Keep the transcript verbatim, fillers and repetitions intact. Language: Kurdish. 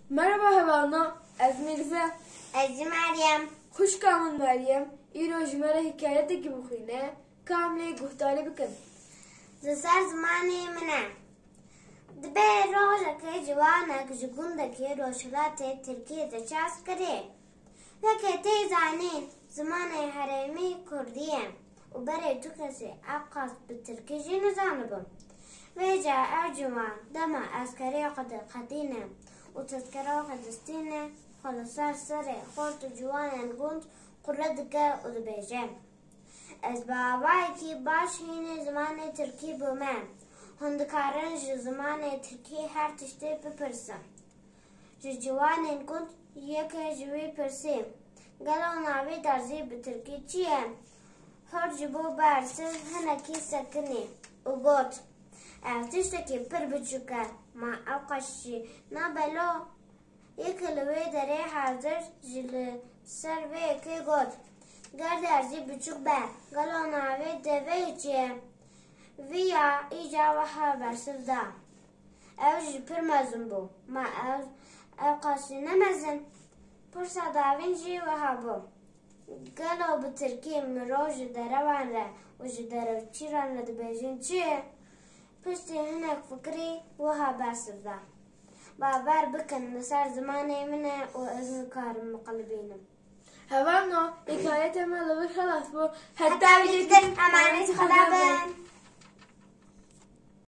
Merhaba hevalno, ez Mirze. Ez jî Meryem. Xwişka min Meryem, îro ji me re hikayetekî bixwîne, ka em lê guhdarî bikin. Li ser zimanê min e. Dibe rojekê ciwanek ji gundekî rojhilatê Tirkiyê diçe eskerê. Weke tê zanîn, zimanê herêmî kurdî ye û berê tu kesî ew qas bi tirkî jî nizanibûn. Vêca ew ciwan dema eskerê xwe diqedîne û tezkera xwe distîne, xwe li ser serê xort û ciwanên gund qure dike û dibêje, Ez bi awayekî baş hînê zimanê tirkî bûme. Hûn dikarin ji zimanê tirkî her tiştê bipirsin. Ji ciwanên gund yekê ji wî pirsî, Gelo navê derzî bi tirkî çi ye? Hort ji bo bersiv hinekî sekinî û got, Ev tiştekî pir biçûk e, ma ew qas jî nabe lo? Yekê li wê derê hazir jî li ser vê yekê got, Ger derzî biçûk be, gelo navê deveyê çi ye? Vî ya îca wiha bersiv da. Ew jî pir mezin bû. Ma ew, ew qasî ne mezin? Pirsa davîn jî wiha bû. Gelo bi tirkî mirov ji derewan re û ji derewçîran re dibêjin çi? Piştî hinek fikirî wiha bersiv da. Bawer bikin, li ser zimanê min e û ez nikarim biqilibînim. Hevalno, hikayetê me li vir xelas bû. Heta vîdyoyê din, emanetî Xweda bin.